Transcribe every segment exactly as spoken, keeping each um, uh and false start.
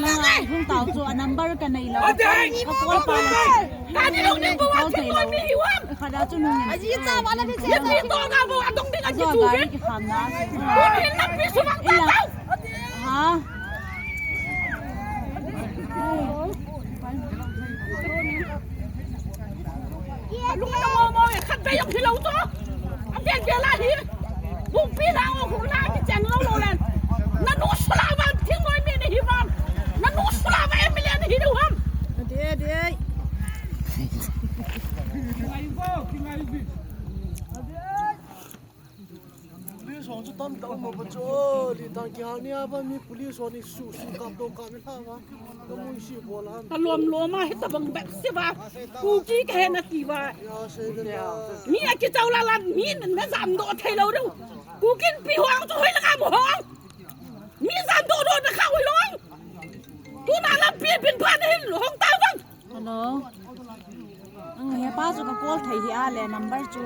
Hung tao chu a number ka nei lou. Ka call pa lou. Ka ni lou ni ko wa thei lou. Khat a chu nung in. Aji cha wa la ni che. Ni to ga bo a dong ding a ji chu. Gari ki kham na. Ko ni na pi su bang ta. Ha. Lung na mo mo e khat be yong hilou to. Am den de la hi. Bung pi la o khu la ki chang lou lou len. Na nu sula ba thing noi mi ni hi ban. Na nu sula ba em mi len hi du ham. Ade ade. Police hon chu tam ta um ba chu, li tang ki hal ni a ba mi police hon ni su su kap do kap mi hla ba. Ka mun si bol ham. Ka lom lom a hi ta bang bep si ba. Kuki ka he na ti ba. Ya se de na. Mi a ki chau la la mi na jam do thei lou deu. Kukin pi hong chu hoi la ka mo hong. Mi jam do do na kha hoi long. Tu na lam pi pin pha na hin hong ta bang. Hello. Ang he pa chu ka call thei hi a le number chu.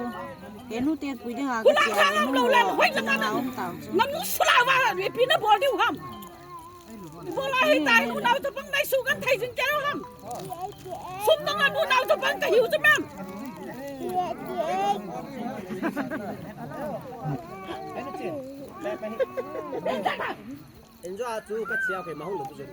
He nu te pui ding a ka. Kula tia khang he am nu lo le lo hoi ka na na. Hung tao chu. Nam nu sula wa le pi na bol diu ham. Bol a hi tai nu nau ta pang nai su kan thei jing ke ham. Sum na nga nu nau ta pang ka hiu chu mem. Enjoy a chu ka chia ke ma hung lo tu jong.